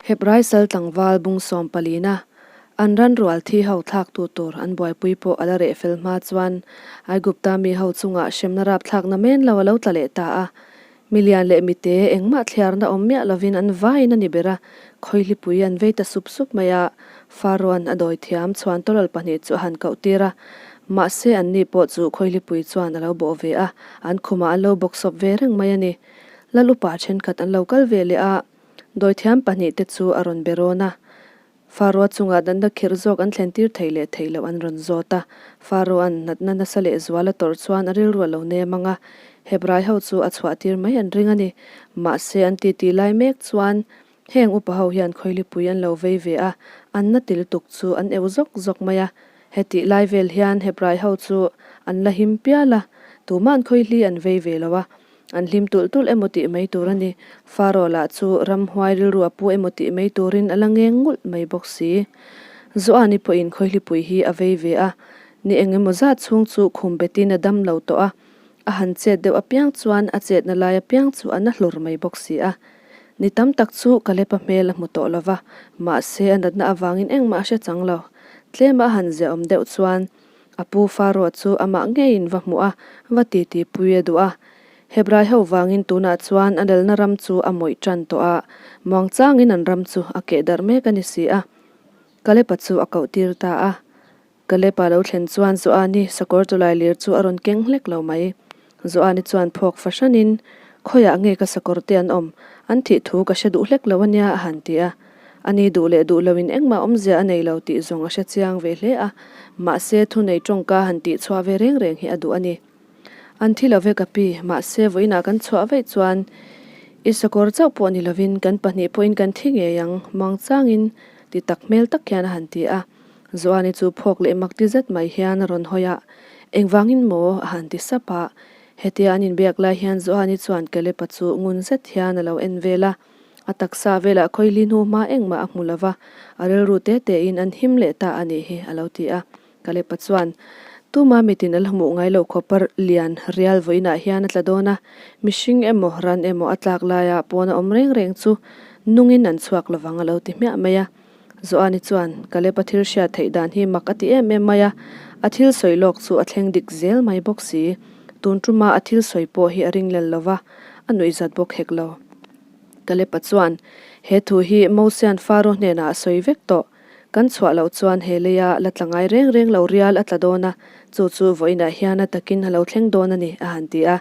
Hebrai sal tlangval bung sawm palina an ran rual thi ho thlaktu tur an buaipui pawh a la reh fel hma chuan Aigupta mi ho chungah hremna rapthlakna men lo a lo tla leh ta a. Milian leh mite engmah thliarna awm miah lovin an vaiin a ni ber a, khawihlipui an vei ta sup sup mai a, Faroan a dawi thiam chhuan tawlal pahnih chu a han koh tir a, mahse anni pawh chu khawihlipui chuan a lo bawh ve a, an khumah an lo bawksawp ve reng mai a ni. Lal upa thenkhat an lo kal ve leh a, Dawithiam pahnihte chu a rawn be rawn a, Faroa chungah natna khirh zawk an thlen tir theih leh theih loh an rawn zawt a. Faroa'n natna nasa leh zual a tawrh chuan a rilru a lo nem ang a, Hebrai ho chu a chhuah tir mai an ring a ni. Mahse an titi lai mek chuan heng upa ho hian khawilipui an lo vei ve a, an na til tuk chu an eu zawk zawk mai a. Hetih lai vel hian Hebrai ho chu an la him pial a, tuma'n khawihli an vei ve lo a. An hlim tulh tulh emaw tih mai tur a ni. Faro lah chu ramhuai rilru a pu emaw tih mai turin a la ngeng ngulh mai bawk si. Zoani pawhin khawihlipui hi a vei ve a, ni eng emaw zat chhung chu khum betin a dam lo tawh a, a han chet deuh apiang chuan a chetna lai apiang chu a na hlur mai bawk si a. Ni tam tak chu Kalepa hmel a hmu tawh lo va, mahse a natna avangin engmah a hre chang lo. Tlema a han ziahawm deuh chuan A pu Faroa chu amah ngeiin va hmuh a, va titi pui a duh a. Hebrai ho vangin tunah chuan a lalna ram chu a mawih tan tawh a, muangchangin an ram chu a keh darh mek a ni si a. Kalepa chu a koh tir ta a. Kalepa lo thlen chuan Zoani sakawr chulai lir chu a rawn keng hlek lo mai. Zoani chuan phawk fahranin, Khawiah nge ka sakawr te an awm? An thih thu ka hre duh hlek lo a nia a han ti a. Ani duh leh duh loin engmah awmzia a nei lo tih zawng a hre chiang ve hle a, mahse thunei tawngka han tih chhuah ve reng reng hi a duh a ni. An thi lo ve ka pi, mahse vawiinah kan chhuah vaih chuan i sakawr chauh pawh ni lovin kan pahnih pawhin kan thi ngei ang, mangchangin ti tak hmel tak hian a han ti a. Joani chu phawk leh mak ti zet mai hian a rawn hawi a, Engvangin maw? a han ti sap a. Hetia an inbiak lai hian Joani chuan Kalepa chu ngun zet hian a lo en vel a. A taksa velah khawihli hnu hma engmah a hmu lo va, a rilru te tein an him leh ta a nih hi a lo ti a. Kalepa chuan, Tuma mitin a la hmuh ngai lo khawpa lian rial vawiinah hian a tla dawn a, mihring emaw ran emaw a tlak laia pawn a awm reng reng chu nungin an chhuak lovang a lo ti hmiah mai a. Joani chuan, Kalepa thil hriat theih dan hi mak a ti em em mai a, a thil sawi lawk chu a thleng dik zel mai bawk si. Tun tuma a thil sawi pawh hi a ringlel lo va, a nuihzat bawk hek lo. Kalepa chuan, He thu hi Mosia'n Faro hnenah a sawi vek tawh. Kan chhuah loh chuan he leia la tla ngai reng reng lo rial a tla dawn a, chu chu vawiinah hian a takin a lo thleng dawn a ni, a han ti a.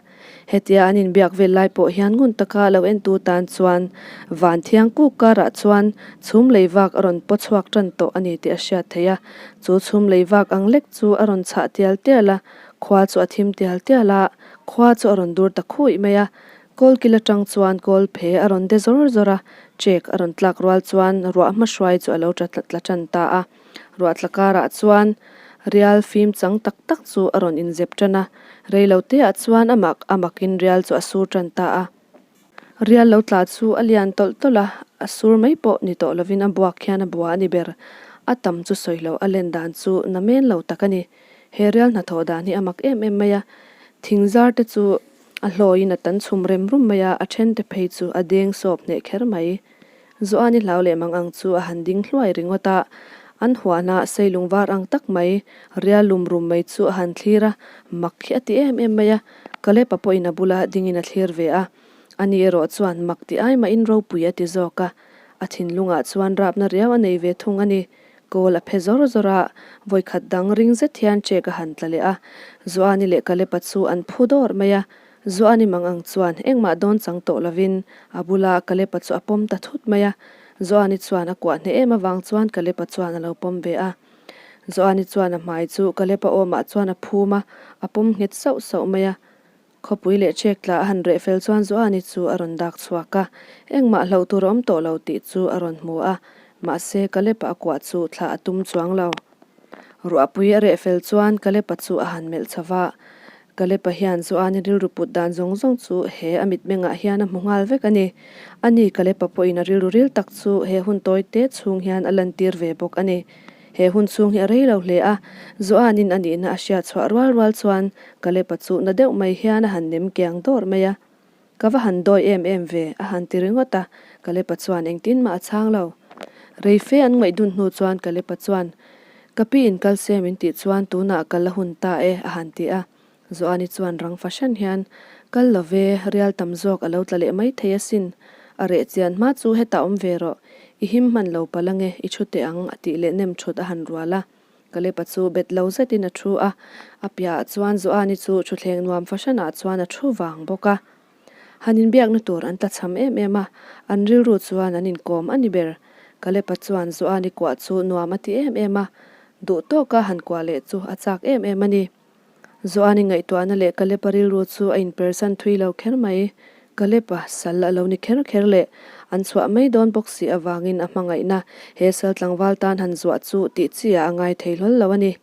Hetia an inbiak vel lai pawh hian ngun taka lo entu tan chuan van thiang kuk karah chuan chhum lei vak a rawn paw chhuak tan tawh a ni tih a hriat theih a. Chu chhum lei vak ang lek chu a rawn chhah tial tial a, khua chu a thim tial tial a, khua chu a rawn dur ta khuih mai a. Kawlkil atang chuan kawl phe a rawn de zawr zawr a, check a rawn tlak rual chuan ruah hma hruai chu a lo tla tla tan ta a. Ruah tla karah chuan rial fim chang tak tak chu a rawn inzep tan a, rei lo te ah chuan a mak a makin rial chu a sur tan ta a. Rial lo tla chu a lian tawlh tawlh a, a sur mai pawh ni tawh lovin a buak hian a bua a ni ber. A tam chu sawi loh a len dan chu na men lo tak a ni. He rial hnathawh dan hi a mak em em mai a, thingzar te chu A hlawiin a tan chhum rem rum mai a, a thente phei chu a deng sawp hneh kher mai. Joani hlau leh mang ang chu a han ding hluai ringawt a, an huana seilung var ang tak mai, rial lum rum mai chu a han thlir a, mak hi a ti em em mai a, Kalepa pawhin a bula dingin a thlir ve a, ani erawh chuan mak ti ai mahin ropui a ti zawk a, a thinlungah chuan rapna riau a nei ve thung a ni. Kawl a phe zawr zawr a, vawikhat dang ring zet hian check a han tla leh a. Zuani leh Kalepa chu an phu dawr mai a, Zuani mang ang chuan engmah dawn chang tawh lovin a bula Kalepa chu a pawm ta thut mai a. Zuani chuan a kuah hneh em avang chuan Kalepa chuan a lo pawm ve a. Zuani chuan a hmai chu Kalepa awmah chuan a phum a, a pawm nghet sauh sauh mai a. Khawpui leh chek tla a han reh fel chuan Joani chu a rawn dak chhuak a, engmah hlauh tur a awm tawh lo tih chu a rawn hmu a, mahse Kalepa a kuah chu thlah a tum chuang lo. Ruahpui a reh fel chuan Kalepa chu a han melh chho va, Kalepa hian Joani rilru put dan zawng zawng chu he a mitmengah hian a hmu nghal vek a ni. Ani Kalepa pawhin a rilru ril tak chu he hun tawi te chhung hian a lantir ve bawk a ni. He hun chhung hi a rei lo hle a, Joan-in a nihna a hriat chhuah rual rual chuan Kalepa chu na deuh mai hian a han nem kiang dawr mai a. Ka va han dawi em em ve, a han ti ringawt a, Kalepa chuan engtin mah a chhang lo. Rei fe an ngaihdun hnu chuan Kalepa chuan, Ka pi in kal se min tih chuan tunah ka la hun ta e, a han ti a. Joani chuan rang fahran hian, Kal lo ve, rial tam zawk a lo tla leh mai thei asin. A reh chian hma chu hetah awm ve rawh, i him hman lo palh ange, i thu teh ang, a tih leh nem thut a han rual a. Kalepa chu bet lo zetin a thu a, a piahah chuan Joani chu thutthleng nuam fahranah chuan a thu vang bawk a. Han inbiakna tur an tlachham em em a, an rilru chuan an inkawm a ni ber. Kalepa chuan Joani kuah chu nuam a ti em em a, duh tawka han kuah leh chu a chak em em a ni. Joani ngaihtuahna leh Kalepa rilru chu a inpersan thui lo kher mai. Kalepa sal a lo ni kher kher leh an chhuah mai dawn bawk si avangin a hmangaihna he sal tlangval tan han zuah chu tih chi ah a ngai thei hlawl lo a ni.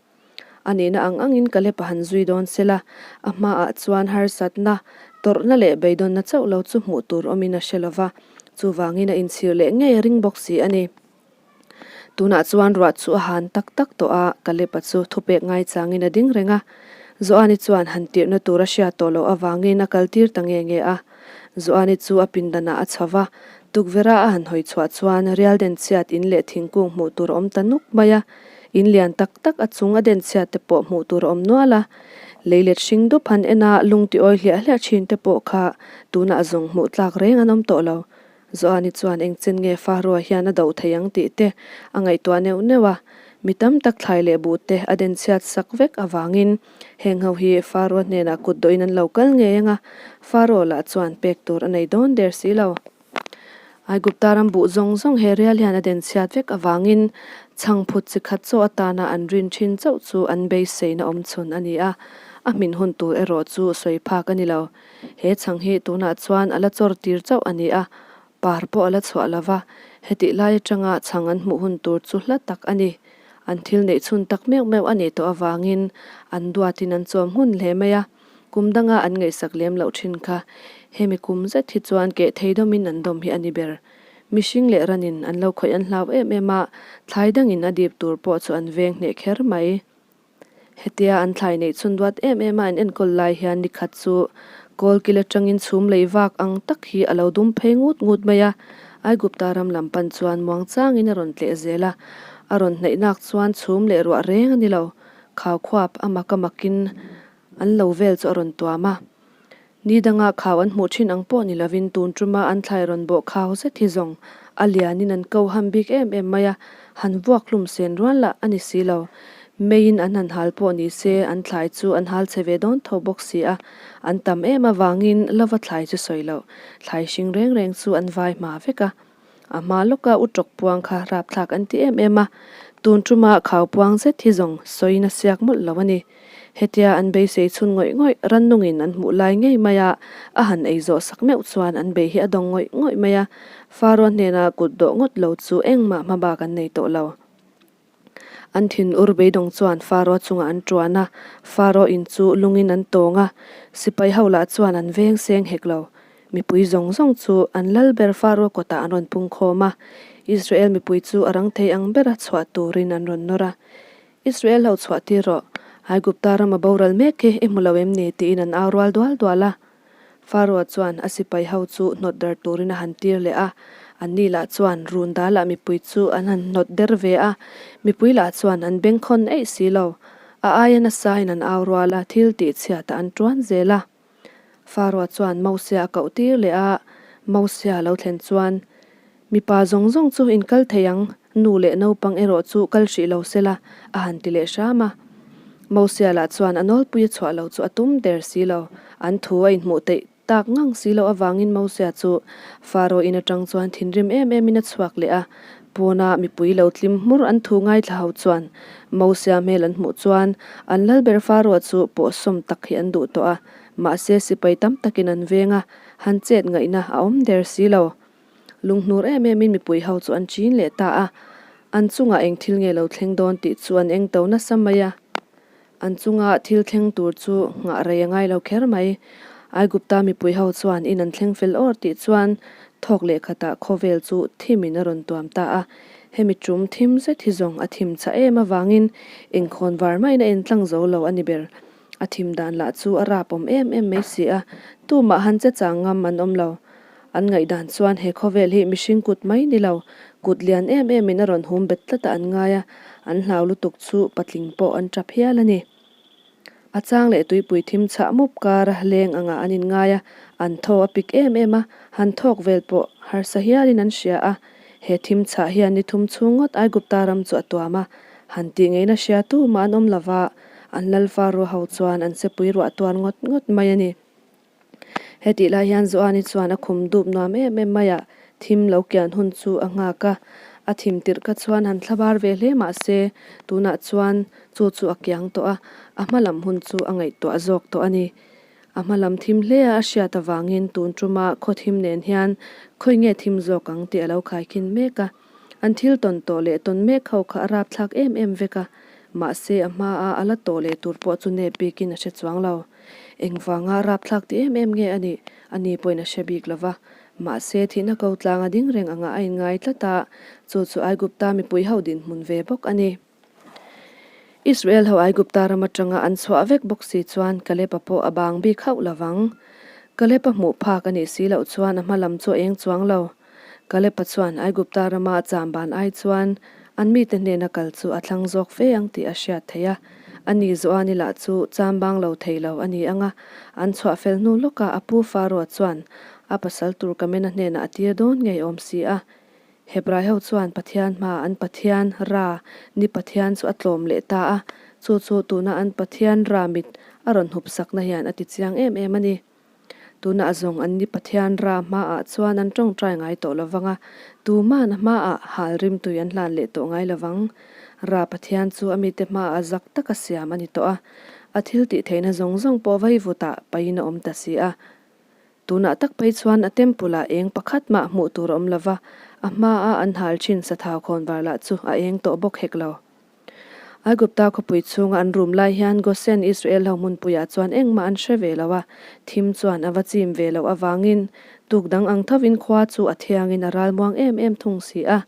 A nihna ang angin Kalepa han zui dawn se la, a hmaah chuan harsatna, tawrhna leh beidawnna chauh lo chu hmuh tur awmin a hre lo va, chuvangin a inchhir leh ngei a ring bawk si a ni. Tunah chuan ruah chu a han tak tak tawh a, Kalepa chu thupek ngaichangin a ding reng a. Joani chuan han tirhna tur a hriat tawh loh avangin a kaltir ta nge nge a. Joani chu a pindanah a chho va, tukverha a han hawi chhuah chuan rial denchhiat in leh thingkung hmuh tur a awm ta nuk mai a. In lian tak tak a chung a denchhiat te pawh hmuh tur a awm nual a. Leilet hring dup han en a, lung ti awi hliah hliah thin te pawh kha tunah zawng hmuh tlak reng an awm tawh lo. Joani chuan engchen nge Fahrua hian a doh thei ang tih te a ngaihtuah neuh neuh a, mi tam tak thlai leh buh te a denchhiat sak vek avangin heng ho hi Fahrua hnenah kut dawhin an lo kal ngei ang a, Faroa lah chuan pek tur a nei dawn der si lo. Aigupta ram buh zawng zawng he rial hian a denchhiat vek avangin chhangphut chi khat chaw atana an rin thin chauh chu an beiseina awm chhun a ni a, a hmin hun tur erawh chu sawi phak a ni lo. He chhang hi tunah chuan a la chawr tir chauh a ni a, par pawh a la chhuah lo va, hetih lai atanga chhang an hmuh hun tur chu hla tak a ni. An thil neih chhun tak meuh meuh a nih tawh avangin an duatin an chawm hmun hle mai a, kum danga an ngaihsak lem loh thin kha hemi kum zet hi chuan keh thei dawmin an dawm hi a ni ber. Mihring leh ranin an lo khawih an hlau em em a, thlai dangin a dip tur pawh chu an veng hneh kher mai. Hetia an thlai neih chhun duat em em a an enkawl lai hian nikhat chu kawlkil atangin chhum lei vak ang tak hi a lo dum phei ngut ngut mai a, Aigupta ram lam pan chuan muang changin a rawn tleh zel a, a rawn hnaih nak chuan chhum leh ruah reng a ni lo, khau khuap a mak a makin an lo vel chu a rawn tuam a. Ni danga khau an hmuh thin ang pawh ni lovin tun tuma an thlai rawn bawh khau zet hi zawng a lianin an ko ham bik em em mai a, han vuak hlum sen rual lah a ni si lo. Meiin an han hal pawh ni se an thlai chu an hal chhe ve dawn tho bawk si a, an tam em avangin lova thlai chu sawi loh, thlai hring reng reng chu an vai hma vek a. A hma lawka u tawk puang kha rapthlak an ti em em a, tun tuma khau puang zet hi zawng sawiin a siak mawlh lo a ni. Hetia an beisei chhun ngawih ngawih rannungin an hmuh lai ngei mai a, a han ei zawh sak meuh chuan an bei hi a dawng ngawih ngawih mai a, Faroa hnena kut dawh ngawt lo chu engmah hmabak an nei tawh lo. An thin ur beidawng chuan Faroa chungah an tuan a, Faroa in chu lungin an tawng a, sipai ho lah chuan an veng seng hek lo. Mipui zawng zawng chu an lal ber Faroa kawtah an rawn pung khawm a, Israel mipui chu a rang thei ang bera chhuah turin an rawn nawr a. Israel ho chhuah tir rawh, Aigupta rama boral mek hi i hmu lo em ni? tiin an au rual dual dual a. Faroa chuan a sipai ho chu hnawt dar turin a han tir leh a, anni lah chuan run dalah mipui chu an han hnawt der ve a, mipui lah chuan an bengkhawn eih si lo. A aia nasain an au rual a, thil tih chhiatah an tuan zel a. Faroa chuan Mosia a koh tir leh a, Mosia lo thlen chuan, Mipa zawng zawng chu in kal thei ang, nu leh naupang erawh chu kal hrih lo sela, a han ti leh hram a. Mosia lah chuan a nawlpui a chhuah lo chu a tum der si lo, an thu a inhmuh teih tak ngang si loh avangin Mosia chu Faro in atang chuan thinrim em em in a chhuak leh a. Pawna mipui lo tlim hmur an thu ngaithla ho chuan Mosia hmel an hmuh chuan an lalber Faro chu pawhsawm tak hi an duh tawh a, mahse sipai tam takin an veng a, han chet ngaihna a awm der si lo. Lunghnur em emin mipui ho chu an chin leh ta a, an chungah eng thil nge lo thleng dawn tih chu an eng to nasa mai a. An chunga thil thleng tur chu nghah rei a ngai lo kher mai. Aigupta mipui ho chuan in an thleng fel awr tih chuan thawk leh khatah khawvel chu thimin a rawn tuam ta a. Hemi tum thim zet hi zawng a thim chah em avangin engkhawn var maiin a entlang zo lo a ni ber. A thim dan lah chu a rap awm em em mai si a, tumah han che chang ngam an awm lo. An ngaihdan chuan he khawvel hi mihring kut mai ni lo, kut lian em em in a rawn hum bet tlat a an ngai a, an hlau lutuk chu patling pawh an tap hial a ni. A chang leh tuipui thim chhah mup kar leng angah an inngai a, an thaw a pik em em a, han thawk vel pawh harsa hialin an hria a. He thim chhah hian ni thum chhung ngawt Aigupta ram chu a tuam a, han tih ngeina hria tu mah an awm lova, an lalfa ruah ho chuan an sepui ruah tuar ngawt ngawt mai a ni. Hetih lai hian Joani chuan a khum dup nuam em em mai a, thim lo kian hun chu a nghak a. A thim tirh kha chuan han thlabar ve hle mah se, tunah chuan chu chu a kiang tawh a, a hma lam hun chu a ngaihtuah zawk tawh a ni. A hma lam thim hle a a hriat avangin tun tuma khaw thim nen hian khawi nge thim zawk ang tih a lo khaikhin mek a. An thil tawn tawh leh tawn mek ho kha a rapthlak em em vek a, mahse a hmaa a la tawh leh tur pawh chu nep bikin a hre chuang lo. Engvanga rapthlak ti em em nge a nih? A ni pawhin a hre bik lo va. Mahse, thihna ko tlanga ding reng angah a inngai tlat a, chu chu Aigupta mipui ho dinhmun ve bawk a ni. Israel ho Aigupta ram atanga an chhuah vek bawk si chuan Kaleba pawh a bang bik hauh lo vang. Kaleba hmuh phak a nih si loh chuan a hma lam chu a eng chuang lo. Kaleba chuan Aigupta rama a cham ban ai chuan an mite hnena kal chu a thlang zawk fe ang tih a hriat theih a. A ni Joani lah chu cham bang lo thei lo a ni ang a, an chhuah fel hnu lawkah a pu Faroa chuan a pasal tur Kamena hnenah a tir dawn ngei awm si a. Hebrai ho chuan Pathian hmaah an Pathian, Ra, ni Pathian chu a tlawm leh ta a, chu chu tuna an Pathian Ra mit a rawn hup sakna hian a ti chiang em em a ni. Tunah zawng an ni Pathian Ra hmaah chuan an tawngtai ngai tawh lo vang a, tuman a hmaah hal rimtui an hlan leh tawh ngai lo vang. Ra Pathian chu a mite hmaah zak taka siam a ni tawh a, a thil tih theihna zawng zawng pawh vaivutah pain a awm ta si a. Tunah tak phei chuan a temple ah eng pakhat mah hmuh tur a awm lo va, a hmaa an hal thin sathau khawnvar lah chu a eng tawh bawk hek lo. Aigupta khawpui chhunga an rum lai hian Gosen Israel ho hmunpuiah chuan engmah an hre ve lo a, thim chuan a va chim ve loh avangin tuk dang ang thovin khua chu a thiangin a ralmuang em em thung si a.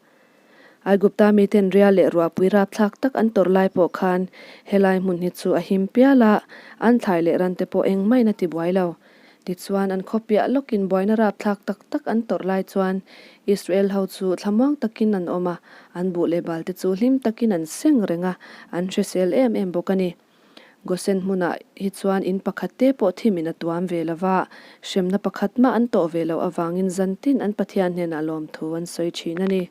Aigupta miten ria leh ruahpui rapthlak tak an tawrh lai pawh khan helai hmun hi chu a him pial a, an thlai leh ran te pawh engmahin a tibuai lo. Tichuan an khaw piah lawkin buaina rapthlak tak tak an tawrh lai chuan Israel ho chu thlamuang takin an awm a, an buh leh bal te chu hlim takin an seng reng a, an hrisel em em bawk a ni. Gosen hmunah hi chuan in pakhat te pawh thimin a tuam ve lo va, hremna pakhat mah an tawh ve loh avangin zantin an Pathian hnenah lawmthu an sawi thin a ni.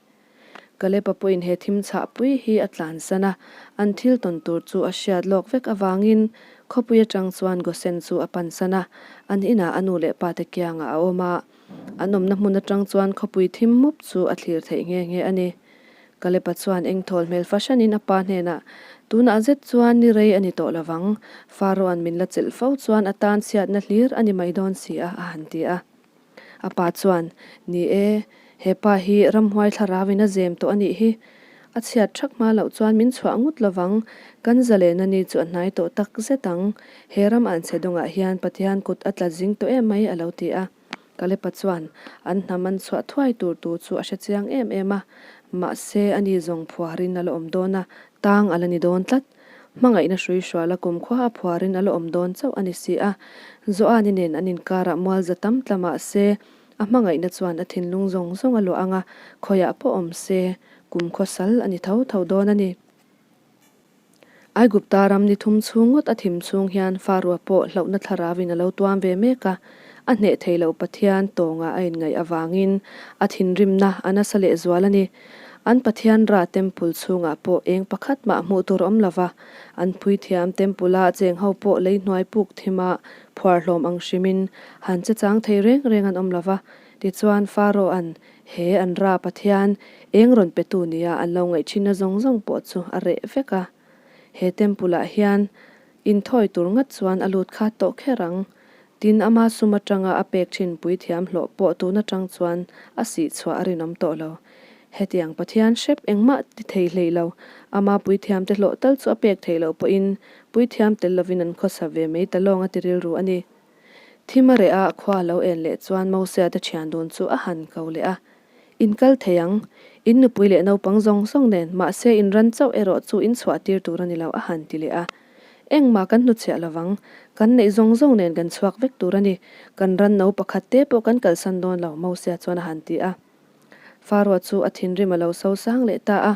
Kaleba pawhin he thim chhahpui hi a tlansan a, an thil tawn tur chu a hriat lawk vek avangin khawpui atang chuan Gosen chu a pansan a, an inah a nu leh pate kiangah a awm a. An awmna hmun atang chuan khawpui thim mup chu a thlir theih nghe nghe a ni. Kaleba chuan engthawl hmel fahranin a pa hnenah, Tunah zet chuan ni rei a ni tawh lovang, Pharaoh-a'n min la chelh fo chuan a tan chhiatna hlir a ni mai dawn si a, a han ti a. A pa chuan, Ni e, he pa hi ramhuai thlarauin a zem tawh a nih hi. A chhiat thak hma loh chuan min chhuah ngut lovang, kan zalena ni chu a hnai tawh tak zet ang. He ram anchhe dawngah hian Pathian kut a tla zing tawh em mai, a lo ti a. Kalepa chuan an hnam an chhuah thuai tur tu chu a hre chiang em em a, mahse a ni zawng phuarin a la awm dawn a, tang a la ni dawn tlat. Hmangaihna hrui hruala kumkhua a phuarin a la awm dawn chauh a ni si a, Joani nen an inkarah mual za tam tla mah se, a hmangaihna chuan a thinlung zawng zawng a luah ang a, khawiah pawh awm se, kumkhua sal a ni tho tho dawn a ni. Aigupta ram ni thum chhung ngawt a thim chhung hian Faroa pawh hlauhna thlarauin a lo tuam ve mek a, a hneh thei loh Pathian tawngah a inngaih avangin a thinrimna a nasa lehzual a ni. An Pathian Ra Temple chhungah pawh eng pakhat mah hmuh tur awm lova, an puithiam Temple-a cheng ho pawh lei hnuai puk thima phuar hlawm ang hrimin han che chang thei reng reng an awm lova, tichuan Pharaoh-a'n he an Ra Pathian eng rawn petu nia an lo ngaih thinna zawng zawng pawh chu a reh vek a. He Temple-ah hian inthawi tur ngat chuan a lut khat tawh kher ang. Tin, ama sum atanga a pek thin puithiam hlawh pawh tun atang chuan a sih chhuah a rinawm tawh lo. Hetiang Pathian hrep engmah ti thei hlei lo, ama puithiam te hlawh tal chu a pek theih loh pawhin puithiam tel lovin an khawsa ve mai ta lawng a ti rilru a ni. Thim a reh a, khua a lo en leh chuan Mosia te thian dun chu a han ko leh a. In kal thei ang, in nupui leh naupang zawng zawng nen, mahse in ran chauh erawh chu in chhuah tir tur a ni lo a han ti leh a. Engmah kan hnuchhiah lovang. Kan neih zawng zawng nen kan chhuak vek tur a ni. Kan ran no pakhat te pawh kan kalsan dawn lo, Mosia chuan a han ti a. Faroa chu a thinrim a lo so sang leh ta a.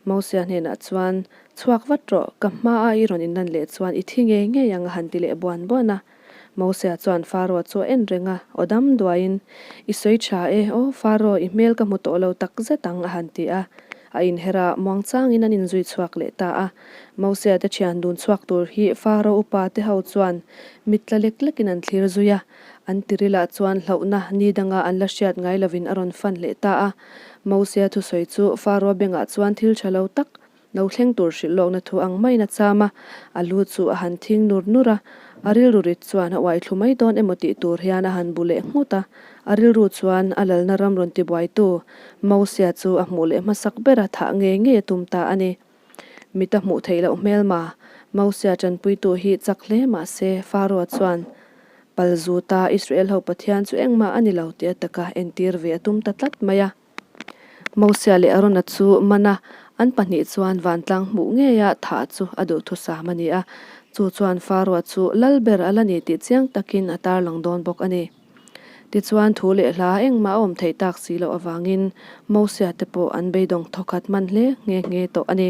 Mosia hnenah chuan, Chhuak vat rawh, ka hmaa i rawn inlan leh chuan i thi ngei ngei ang a han ti leh buan buan a. Mosia chuan Faroa chu a en reng a, aw dam duaiin, I sawi tha e, aw Faro, i hmel ka hmu tawh lo tak zet ang a han ti a. A inher a, muangchangin an inzui chhuak leh ta a. Mosia te thian dun chhuak tur hi Faro upa te ho chuan mit tla lek lekin an thlir zui a. An tirilah chuan hlauhna ni danga an la hriat ngai lovin a rawn fan leh ta a. Mosia thusawi chu Faro bengah chuan thil tha lo tak Lo thleng tur hrilh lawkna thu ang maiin a cham a, a lu chu a han thing nur nur a, a rilru rit chuan a uai thlu mai dawn emaw tih tur hian a han bu leh nghut a, a rilru chuan a lalna ram rawn tibuaitu Mosia chu a hmuh leh hmasak bera thah ngei ngei a tum ta a ni. Mit a hmuh theih loh hmelma, Mosia tanpuitu hi chak hle mah se, Faroa chuan palzuta Israel ho Pathian chu engmah a ni lo tih a taka entir ve a tum ta tlat mai a. Mosia leh Arona chu man a, an pahnih chuan vantlang hmuh ngeia thah chu a duhthusam a ni a. Chu chuan Faroa chu lal ber a la ni tih chiang takin a tarlang dawn bawk a ni. Tichuan thu leh hla engmah a awm theih tak si loh avangin Mosia te pawh an beidawng thawkhat hman hle nghe nghe tawh a ni.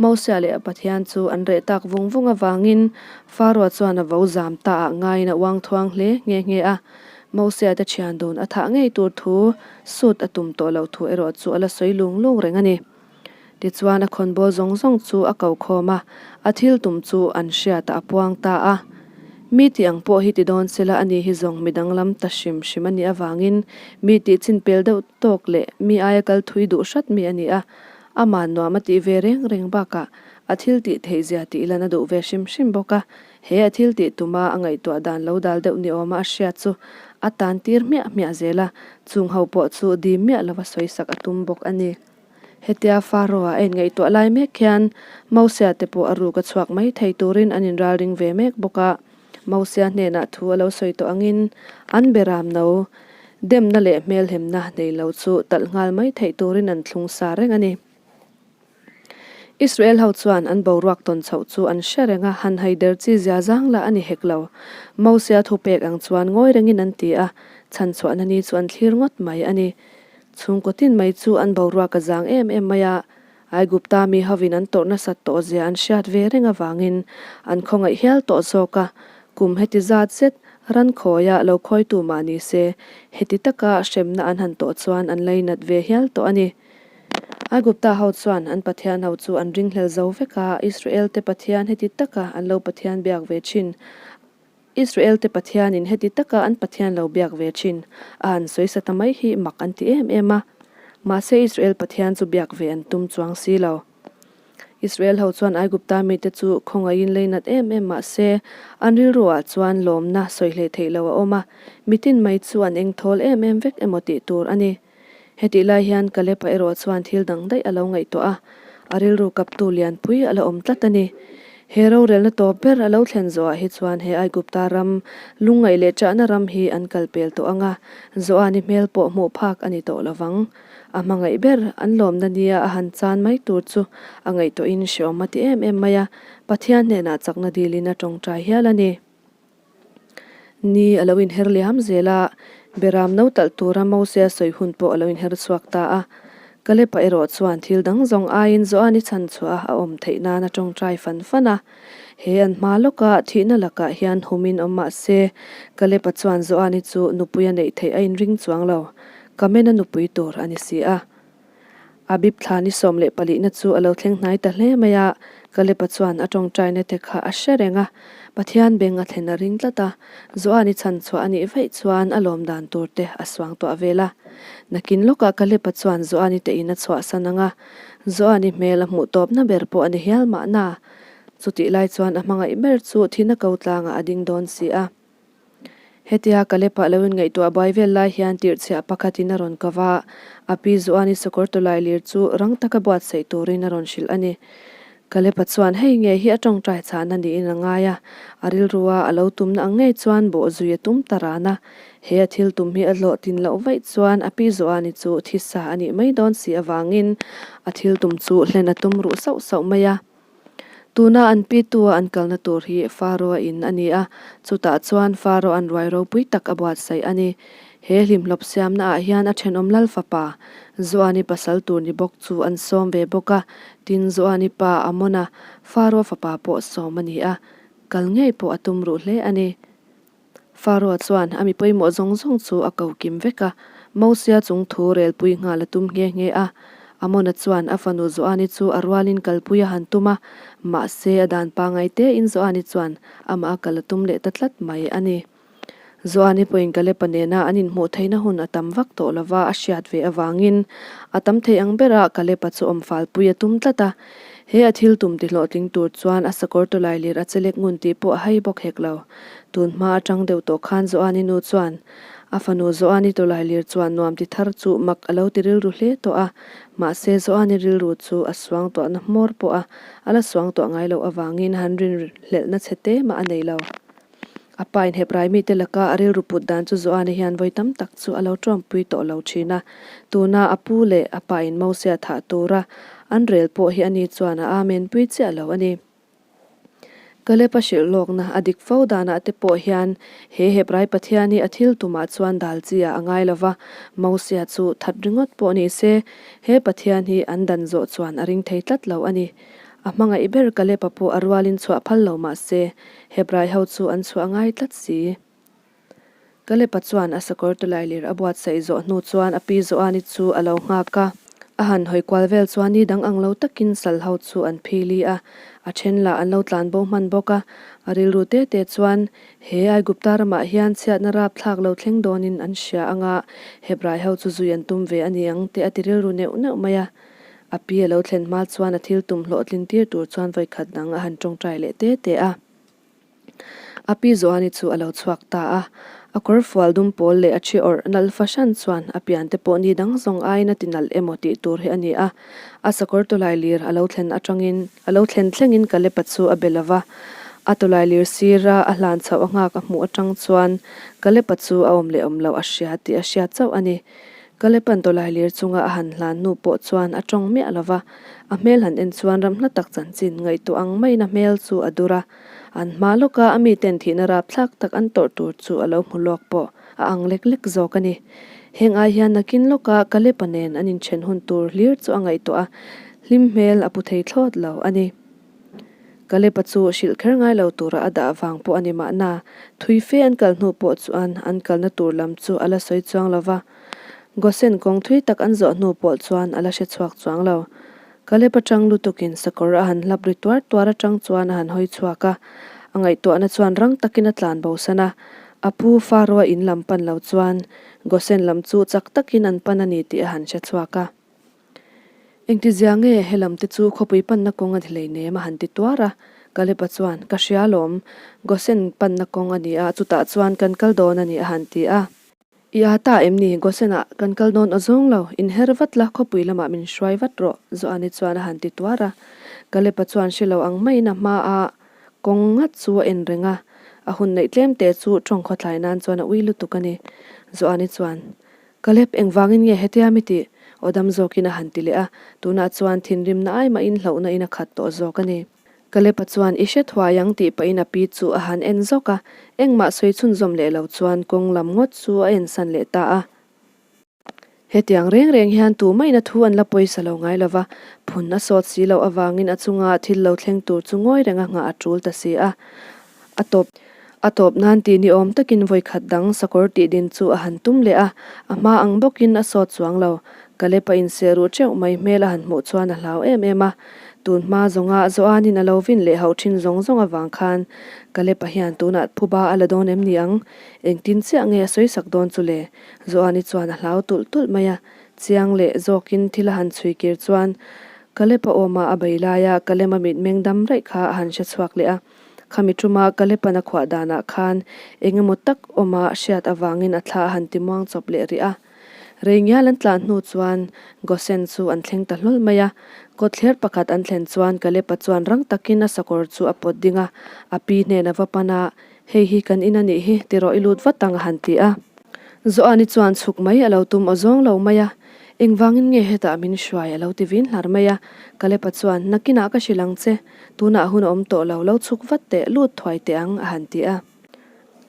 Mosia leh a Pathian chu an reh tak vung vung avangin Faroa chuan a vo zam ta ah ngaiin a uang thuang hle nghe nghe a. Mosia te thian dun a thah ngei tur thu sut a tum tawh loh thu erawh chu a la sawi lung lung reng a ni. Tichuan a khawnbawl zawng zawng chu a ko khawm a, a thil tum chu an hriatah a puang ta a. Mi tih ang pawh hi ti dawn sela a ni hi zawng mi danglam ta hrim hrim a nih avangin mi tih chin pel deuh tawk leh mi aia kal thui duh hrat mi a ni a. Amah nuam a tih ve reng reng bakah a thil tih theih zia tih lan a duh ve hrim hrim bawk a, he a thil tih tuma a ngaihtuah dan lo dal deuh ni awma a hriat chu a tan tir hmiah hmiah zel a, chung ho pawh chu dim miah lova sawisak a tum bawk a ni. Hetia Pharaoh-a a inngaihtuah lai mek hian Mosia te pawh a ruk a chhuak mai thei turin an inralring ve mek bawk a. Mosia hnenah thu a lo sawi tawh angin an beram no demna leh hmelhemna nei lo chu talh nghal mai theih turin an thlung sa reng a ni. Israel ho chuan an boruak tawn chhoh chu an hre reng a, han hai der chi zia zang lah a ni hek lo. Mosia thupek ang chuan ngawi rengin an ti a, chhanchhuahna ni chu an thlir ngawt mai a ni. Chhungkaw tin mai chu an boruak a zang em em mai a, Aigupta mi hovin an tawrh nasat tawh zia an hriat ve reng avangin an khawngaih hial tawh zawk a, kum heti zat zet ran khawia lo khawitu mah ni se, heti taka hremna an han tawh chuan an lainat ve hial tawh a ni. Aigupta ho chuan an Pathian ho chu an ringhlel zo vek a, Israel te Pathian heti taka an lo Pathian biak ve thin. Israel te Pathianin heti taka an Pathian lo biak ve thin a han sawi sa ta mai hi mak an ti em em a. Mahse Israel Pathian chu biak ve an tum chuang si lo. Israel ho chuan Aigupta mite chu khawngaihin leinat em em mah se an rilru ah chuan lawmna sawi hlei theih lo a awm a, mitin mai chu an engthawl em em vek emaw tih tur a ni. Hetih lai hian Kalep-a erawh chuan thil dang daih a lo ngaihtuah a, a rilru kaptu lianpui a la awm tlat a ni. He rorelna tawp ber a lo thlen zawhah hi chuan he Aigupta ram, lungngaih leh ṭahna ram hi an kal pel tawh ang a, Joani hmel pawh hmuh phak a ni tawh lo vang. A hmangaih ber, an lawmna nia a han chan mai tur chu a ngaihtuahin hreawm a ti em em mai a, Pathian hnenah chakna dilin a tawngtai hial a ni. Ni a lo inher liam zel a, Beram no talh tura Mosea sawi hun pawh a lo inher chhuak ta a. Kalepa erawh chuan thil dang zawng aiin Joani chhan chhuah a awm theih nan a tawngtai fan fan a. He an hma lawka thihna lakah hian humin awm mah se, Kalepa chuan Joani chu nupui a neih theih a inring chuang lo. Kamena nupui tur a ni si a. Abib thla ni 14 na chu a lo thleng hnai ta hle mai a, Kalepa chuan a tawngtaina te kha a hre reng a, Pathian beng a thlen a ring tlat a, Joani chhan chhuah a nih vaih chuan a lawm dan tur te a suang tuah vel a. Nakin lawkah Kalepa chuan Joani te in a chhuahsan ang a, Joani hmel a hmuh tawpna ber pawh a ni hial mahna. Chutih lai chuan a hmangaih ber chu thina ko tlangah a ding dawn si a. Hetia Kalepa lo inngaihtuah buai vel lai hian tirhchhiah pakhatin a rawn kau a, a pi Zuani sakawr tawlai lir chu rang taka buatsaih turin a rawn hrilh a ni. Kalepa chuan hei nge hi a tawngtai chhahna niin a ngai a, a rilrua a lo tumna ang ngei chuan bawh zui a tum ta ran a. He a thil tum hi a hlawhtlin loh vaih chuan a pi Zuani chu thisa a nih mai dawn si avangin a thil tum chu hlen a tum ruh sauh sauh mai a. Tuna an pitu a an kalna tur hi Faro-a in a ni a, chutah chuan Faro an ruai ropui tak a buatsaih a ni. He hlimhlawp siamna ah hian a thenawm lal fapa, Zoani pasal tur ni bawk chu an sawm ve bawk a, tin Zoani pa Amona, Faro fapa pawh sawm a ni a, kal ngei pawh a tum ruh hle a ni. Faro chuan a mi pawimawh zawng zawng chu a ko kim vek a, Mosia chung thu relpui nghal a tum nghe nghe a. Amona chuan a fanu Zoani chu a rualin kalpui a han tum a, mahse a dan pangai tein Zoani chuan amah a kal a tum leh ta tlat mai a ni. Zoani pawhin Kalepa nena an inhmuh theihna hun a tam vak tawh lova a hriat ve avangin a tam thei ang berah Kalepa chu awm falpui a tum tlat a. He a thil tum tihlawhtling tur chuan a sakawr tawlai lir a chelek ngun tih pawh a hai bawk hek lo. Tun hma atang deuh tawh khan Zoani nu chuan a fanu Zoani tawlai lir chuan nuam ti thar chu mak a lo ti rilru hle tawh a, mahse Zoani rilru chu a suang tuahna hmawr pawh a a la suang tuah ngai loh avangin han rinhlelhna chhe te mah a nei lo. A pa inhep rai mite laka a rilru put dan chu Zoani hian vawi tam tak chu a lo ṭawmpui tawh lo ṭhin a, tuna a pu leh a pa in Mosia thah tura an rel pawh hi ani chuan a amen pui chiah lo a ni. Kalep a hrilh lawkna a dik fo danah te pawh hian he Hebrai Pathian hi a thil tumah chuan dal chi ah a ngai lo va, Mosia chu that ringawt pawh ni se, he Pathian hi an dan zawh chuan a ring thei tlat lo a ni. A hmangaih ber Kalepa pawh a rualin chhuah phal lo mah se, Hebrai ho chu an chhuah ngai tlat si. Kalepa chuan a sakawr tawlailir a buatsaih zawh hnu chuan a pi Joani chu a lo nghak a. A han hawi kual vel chuan ni dang ang lo takin sal ho chu an phili a, a then lah an lo tlan bo hman bawk a. A rilru te te chuan he Aigupta ramah hian chhiatna rapthlak lo thleng dawnin an hria anga Hebrai ho chu zui an tum ve a ni ang tih a ti rilru neuh neuh mai a. A pi a lo thlen hma chuan a thil tum hlawhtlin tir tur chuan vawikhat dang a han tawngtai leh te te a. A pi Joani chu a lo chhuak ta a, a kawr fual dum pawl leh a thi awrh nalh fahran chuan a pian te pawh ni dang zawng aiin a ti nalh emaw tih tur hi a ni a. A sakawr tawlai lir a lo thlen atangin a lo thlen thlengin Kalepa chu a be lo va. A tawlai lir sira a hlan chhoh a nghak a hmuh atang chuan Kalepa chu a awm leh awm loh a hria tih a hriat chauh a ni. Kalepan tawlai lir chunga a han hlan hnu pawh chuan a tawng miah lo va, a hmel han en chuan ram hla tak chanchin ngaihtuah ang maiin a hmel chu a dur a. An hma lawka a miten thihna rapthlak tak an tawrh tur chu a lo hmu lawk pawh a ang lek lek zawk a ni. Heng ai hian nakin lawka Kalepa nen an inthen hun tur hlir chu a ngaihtuah a, hlim hmel a pu thei thlawt lo a ni. Kalepa chu hrilh kher ngai lo tura a dah vang pawh a ni mahna, thui fe an kal hnu pawh chuan an kalna tur lam chu a la sawi chuang lo va. Gosen kawng thui tak an zawh hnu pawh chuan a la hre chhuak chuang lo. Kalep atang lutukin sakawr a han hlap ri tuar tuar atang chuan a han hawi chhuak a, a ngaihtuahna chuan rang takin a tlan bosan a. A pu Faroa in lam pan lo chuan Gosen lam chu chak takin an pan a ni tih a han hre chhuak a. Engtizia nge he lam te chu khawpui panna kawng a ni hleinem a han ti tuar a. Kalepa chuan, Ka hria alawm, Gosen panna kawng a ni a, chutah chuan kan kal dawn a ni a han ti a. I a ta em ni? Gosen-ah kan kal dawn aw zawng lo, inher vat la, khawpui lamah min hruai vat rawh, Joani chuan a han ti tuar a. Kalepa chuan hre lo ang maiin a hma a kawng ngat chu a en reng a, a hun neih tlem te chu tawng khawthlai nan chuan a ui lutuk a ni. Joani chuan, Kalep, engvangin nge hetia mi tih? Aw dam zawkin a han ti leh a, tunah chuan thinrimna ai mahin hlauhna in a khat tawh zawk a ni. Kalepa chuan i hre thuai ang tih pahin a pi chu a han en zawk a, engmah sawi chhunzawm leh lo chuan kawng lam ngawt chu a ensan leh ta a. Hetiang reng reng hian tumahin a thu an la pawisa lo ngai lo va, phun a sawt si loh avangin a chunga thil lo thleng tur chu ngawi renga nghah a tul ta si a. A tawp a tawp nan tih ni awm takin vawi khat dang sakawr tih din chu a han tum leh a, a hma ang bawkin a sawt chuang lo. Kalepa inseh ruh teuh mai hmel a han hmuh chuan a hlau em em a. Tun hma zawnga Joanin a lo vin leh hauh thin zawng zawng avang khan Kalepa hian tunah phuba a la dawn em ni ang? Engtin chiah nge a sawi sak dawn chu le? Joani chuan a hlau tulh tulh mai a. Chiang leh zawkin thil a han chhui kir chuan Kalepa awma a bei laia Kalema mitmeng dam raih kha a han hre chhuak leh a. Khami ṭuma Kalepan a khuah danah khan eng emaw tak awma hriat avangin a thla a han ti muang chawp leh rih a. Rei ngial an tlan hnu chuan Gosen chu an thleng ta hlawl mai a. Kawtthler pakhat an thlen chuan Kalepa chuan rang takin a sakawr chu a pawt ding a, a pi hnen a va pan a, Hei hi kan in a nih hi, ti rawh i lut vat ang a han ti a. Joani chuan chhuk mai a lo tum aw zawng lo mai a. Engvangin nge hetah min hruai a lo ti vin hlar mai a. Kalepa chuan, Nakinah ka hrilh ang che, tunah hun a awm tawh lo, lo chhuk vat teh, lut thuai teh ang, a han ti a.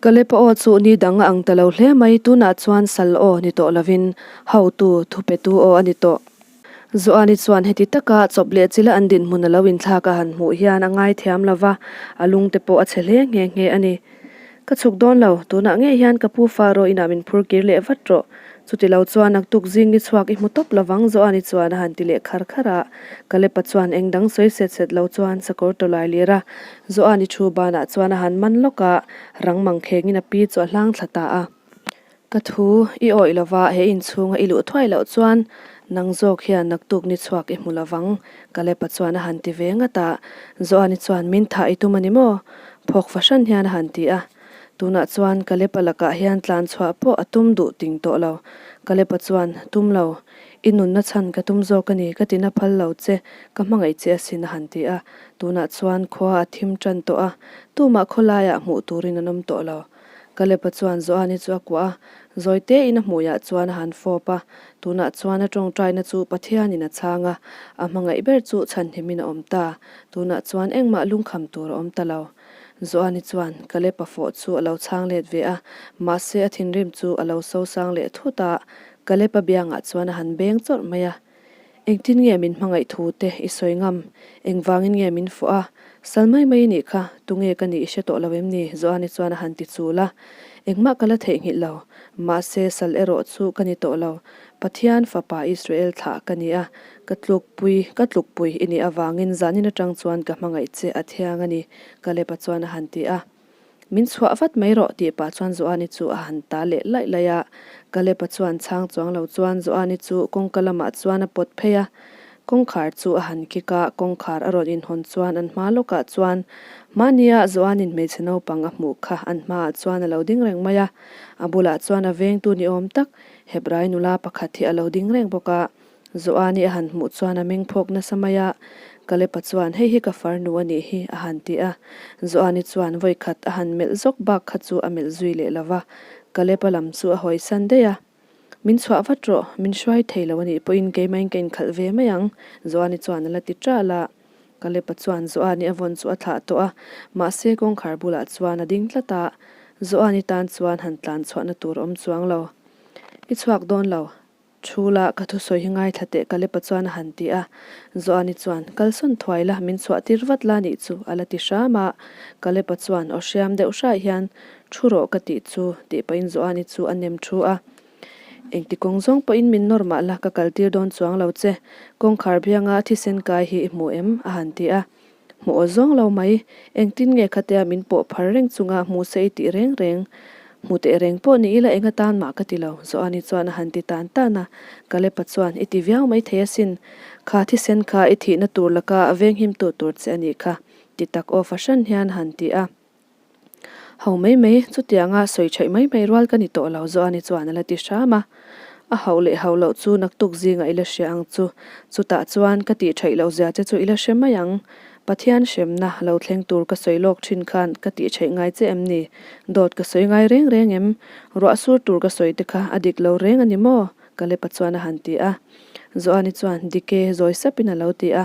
Kalepa aw chu ni dang a ang ta lo hle mai, tunah chuan sal aw ni tawh lovin hotu, thupetu aw a ni tawh. Joani chuan heti taka chawp leh chila an dinhmun a lo inthlak a han hmuh hian a ngaithiam lo va, a lungte pawh a chhe hle nghe nghe a ni. Ka chhuk dawn lo, tunah ngei hian ka pu Faro inah min phur kir leh vat rawh. Chuti lo chuan naktuk zing i chhuak i hmu tawp lovang Joani chuan a han ti leh khar khar a. Kalepa chuan eng dang sawi set set lo chuan sakawr tawlai lir a, Joani thu banah chuan a han man lawk a, rang mangkhengin a pi chu a hlang thla ta a. Ka thu i awih lova he inchhunga i luh thuai loh chuan nang zawk hian naktuk ni chhuak i hmu lovang, Kalepa chuan a han ti ve ngat a. Joani chuan min thah i tum a ni maw? Phawk fahran hian a han ti a. Tunah chuan Kalepa lakah hian tlan chhuah pawh a tum duh ting tawh lo. Kalepa chuan, Tum lo. I nunna chhan ka tum zawk a ni, ka tina phal lo che, ka hmangaih che asin a han ti a. Tunah chuan khua a thim tan tawh a, tumah khawlaiah hmuh turin an awm tawh lo. Kalepa chuan Joani chu a kuah a, zawi tein a hmuiah chuan a han fawp a. Tunah chuan a tawngtaina chu Pathianin a chhang a, a hmangaih ber chu chhanhimin a awm ta. Tunah chuan engmah lungkham tur a awm ta lo. Joani chuan Kalepa fawh chu a lo chhang let ve a, mahse a thinrim chu a lo sosang leh thut a, Kalepa biangah chuan a han beng chawrh mai a. Engtin nge min hmangaih thu te i sawi ngam? Engvangin nge min fawh a? Sal mai mai i nih kha, tunge ka nih i hre tawh lo em ni? Joani chuan a han ti chul a. Engmah ka la theihnghilh lo. Mahse, sal erawh chu ka ni tawh lo. Pathian fapa Israel thlah ka ni a, ka tlukpui, ka tlukpui i nih avangin zanin atang chuan ka hmangaih che a thiang a ni, Kalepa chuan a han ti a. Min chhuah vat mai rawh tih pah chuan Joani chu a han ta leh laih laih a. Kalepa chuan chhang chuang lo chuan Joani chu kawngka lamah chuan a pawt phei a. Kawngkhar chu a han kik a, kawngkhar a rawn inhawn chuan an hma lawkah chuan mahnia Joanin hmeichhe naupang a hmuh kha an hmaah chuan a lo ding reng mai a. A bulah chuan a vengtu ni awm tak Hebrai nula pakhat hi a lo ding reng bawk a. Joani a han hmuh chuan a meng phawk nasa mai a, Kalepa chuan, Hei hi ka farnu a nih hi, a han ti a. Joani chuan vawi khat a han melh zawk bak kha chu a melh zui leh lo va, Kalepa lam chu a hawisan daih a. Min chhuah vat rawh, min hruai thei lo a nih pawhin keimahin ka inkhalh ve mai ang, Joani chuan a la ti ṭal a. Kalepa chuan Joani a vawn chu a thlah tawh a, mahse kawngkhar bulah chuan a ding tlat a, Joani tan chuan han tlan chhuahna tur a awm chuang lo. I chhuak dawn lo, Thu la, ka thusawi hi ngaithla teh Kalepa chuan a han ti a. Joani chuan, Kalsawn thuai la, min chhuah tir vat la nih chu, a la ti hram a. Kalepa chuan aw hriam deuh hraih hian, Thu rawh ka tih chu, tih pahin Joani chu a nem thu a. Engti kawng zawng pawhin min nawr mah la, ka kal tir dawn chuang lo che. Kawngkhar bianga thisen kai hi i hmu em? a han ti a. Hmuh aw zawng lo mai, engtin nge khatia min pawh phar reng chunga hmu se i tih reng reng? Hmu teh reng pawh ni ila eng atan mah ka ti lo, Joani chuan a han ti tan tan a. Kalepa chuan, I ti viau mai thei asin, kha thisen kha i thihna tur laka venghim tu tur che a nih kha, ti tak aw fahran hian a han ti a. Ho mai mai, chutianga sawi theih mai mai rual ka ni tawh lo, Joani chuan a la ti hram a. A hauh leh hauh loh chu naktuk zingah i la hria ang chu. Chutah chuan ka tih theih loh zia che chu i la hre mai ang. Pathian hremna lo thleng tur ka sawi lawk thin khan ka tih theih ngai che em ni? Dawt ka sawi ngai reng reng em? Ruah sur tur ka sawi te kha a dik lo reng a ni maw? Kalepa chuan a han ti a. Joani chuan, Dik e, zawi sapin a lo ti a.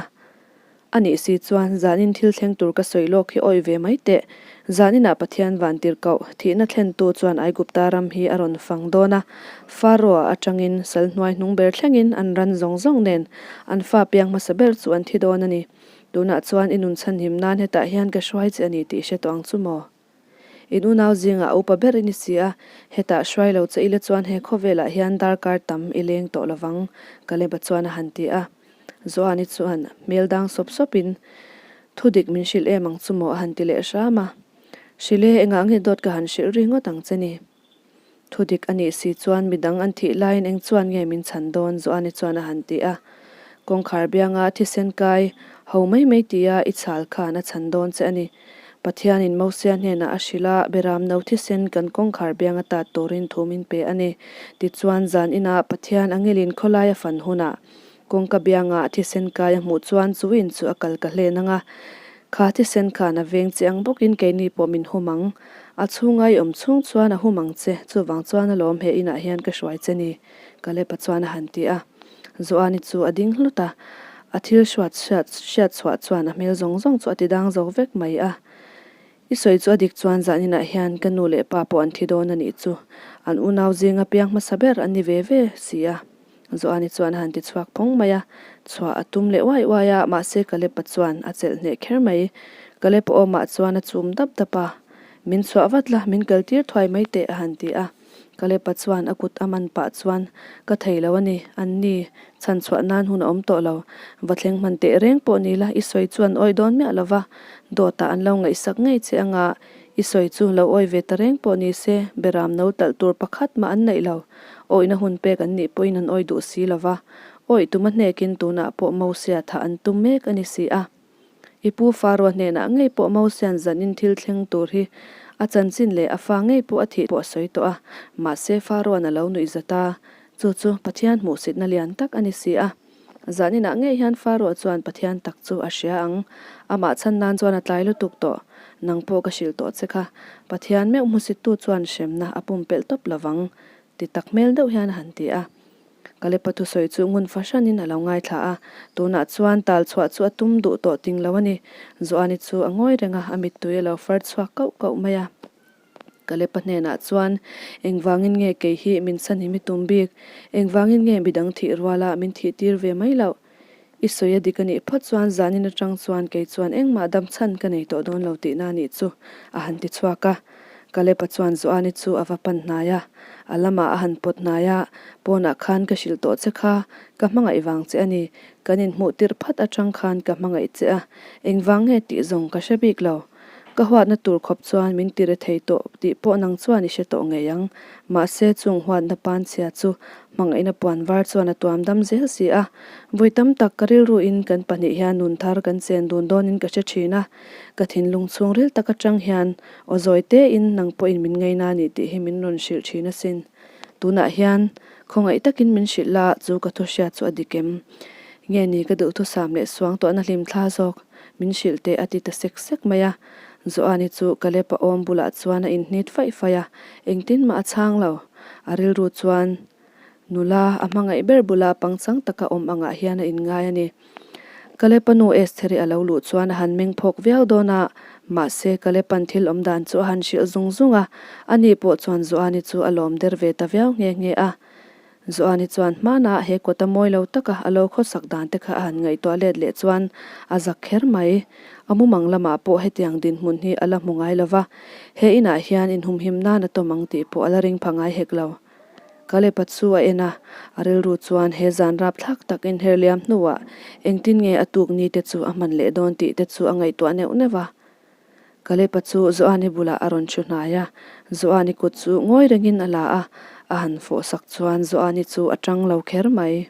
A nih si chuan zanin thil thleng tur ka sawi lawk hi awih ve mai teh. Zaninah Pathian vantir koh, thihna thlentu chuan Aigupta ram hi a rawn fang dawn a. Pharaoh-a atangin sal hnuai hnung ber thlengin an ran zawng zawng nen an fa piang hmasa ber chu an thi dawn a ni. Tunah chuan i nun chhanhim nan hetah hian ka hruai che a ni tih hre tawh ang chu maw? In unau zingah a upa ber i ni si a, hetah hruai lo che ila chuan he khawvelah hian darkar tam i leng tawh lovang, Kaleba chuan a han ti a. Joani chuan hmel dang sawp sawpin, Thu dik min hrilh em ang chu maw a han ti leh hram a. Hrilh e, engah nge dawt ka han hrilh ri ngawt ang che ni? Thu dik a nih si chuan midang an thih laiin eng chuan nge min chhan dawn? Joani chuan a han ti a. Kawngkhar bianga thisen kai ho mai mai tia i chhal khan a chhan dawn che a ni. Pathianin Mosia hnenah a hrilh a, Beram no thisen kan kawngkhar bianga tat turin thu min pe a ni. Tichuan zan inah Pathian angelin khawlai a fan hunah kawngka bianga thisen kai a hmuh chuan chu in chu a kal ka hlen ang a. Kha thisen khan a veng che ang bawkin keini pawh min hum ang. A chhunga i awm chhung chuan a hum ang che, chuvang chuan alawm he inah hian ka hruai che ni, Kalepa chuan a han ti a. Joani chu a ding hlut a, a thil hruat hriat hriat chhuah chuan a hmel zawng zawng chu a ti dang zo vek mai a. I sawi chu a dik chuan zaninah hian ka nu leh pa pawh an thi dawn a nih chu. An unau zinga piang hmasa ber an ni ve ve si a. Joani chuan a han ti chhuak phawng mai a, chhuah a tum leh uai uai a, mahse Kalepa chuan a chelh hneh kher mai. Kalepa awmah chuan a chum dap dap a, Min chhuah vat la, min kal tir thuai mai teh a han ti a. Kalepa chuan a kut a man pah chuan, Ka thei lo a ni, an ni, chhan chhuah nan hun a awm tawh lo. Va thleng hman teh reng pawh ni la, i sawi chu an awih dawn miah lo va, dawtah an lo ngaihsak ngei che anga i sawi chu lo awih ve ta reng pawh ni se, beram no talh tur pakhat mah an neih lo. Awihna hun pek an nih pawhin an awih duh si lo va, awih tuma hnekin tunah pawh Mosia thah an tum mek a ni si a. I pu Faro hnenah ngei pawh Mosia'n zanin thil thleng tur hi a chanchin leh a fa ngei pawh a thih pawh a sawi tawh a, mahse Faroa'n a lo nuih zat a, chu chu Pathian hmuhsitna lian tak a ni si a. Zaninah ngei hian Faro chuan Pathian tak chu a hria ang, amah chhan nan chuan a tlai lutuk tawh, nang pawh ka hrilh tawh che kha, Pathian meuh hmusittu chuan hremna a pumpelh tawp lovang, ti tak hmel deuh hian a han ti a. Kalepa thusawi chu ngun fahranin a lo ngaithla a, tunah chuan tal chhuah chu a tum duh tawh ting lo a ni. Joani chu a ngawi reng a, a mittui a lo far chhuak kauh kauh mai a. Kalepa hnenah chuan, Engvangin nge kei hi min chhanhim i tum bik? Engvangin nge midang thih ruala min thih tir ve mai loh? I sawi a dik a nih phawt chuan zanin atang chuan kei chuan engmah dam chhan ka nei tawh dawn lo tihna a nih chu, a han ti chhuak a. Kalepa chuan Joani chu a va pan hnai a, a lamah a han pawt hnai a, Pawnah khan ka hrilh tawh che kha, ka hmangaih vang che a ni. Kan inhmuh tirh phat atang khan ka hmangaih che a, engvang nge tih zawng ka hre bik lo. Ka huatna tur khawp chuan min ti re thei tawh tih pawh nang chuan i hre tawh ngei ang. Mahse chung huatna panchhia chu hmangaihna puan var chuan a tuam dam zel si a. Vawi tam tak ka rilruin kan pahnih hian nun thar kan chen dun dawnin ka hre thin a. Ka thinlung chhungril tak atang hian aw zawi tein nang pawhin min ngaina a ni tih hi min rawn hrilh thin asin. Tunah hian khawngaih takin min hrilh la chu ka thu hriat chu a dik em? Nge ni ka duhthusam leh suang tawhna hlim thla zawk? Min hrilh teh a ti ta sek sek mai a. Joani chu Caleb-a awm bulah chuan a inhnit faih faih a, engtin mah a chhang lo. A rilru chuan nula a hmangaih ber bula pangchang taka awm angah hian a inngai a ni. Caleb-a nu Estheri a lo luh chuan a han meng phawk viau dawn a, mahse Caleb-a'n thil awm dan chu a han hrilh zung zung a, ani pawh chuan Joani chu a lawm der ve ta viau nghe nghe a. Joani chuan hmanah he kawta mawi lo taka a lo khawsak dan te kha a han ngaihtuah let leh chuan a zak kher mai. A mumang lamah pawh hetiang dinhmun hi a la hmu ngai lo va, he inah hian inhumhim nan a tawm ang tih pawh a la ring pha ngai hek lo. Kalepa chu a en a, a rilru chuan he zan rapthlak tak inher liam hnuah engtin nge a tuk ni te chu a hman leh dawn tih te chu a ngaihtuah neuh neuh a. Kalepa chu Joani bulah a rawn thu hnai a, Joani kut chu ngawi rengin a la a, a han fawhsak chuan Joani chu a tang lo kher mai.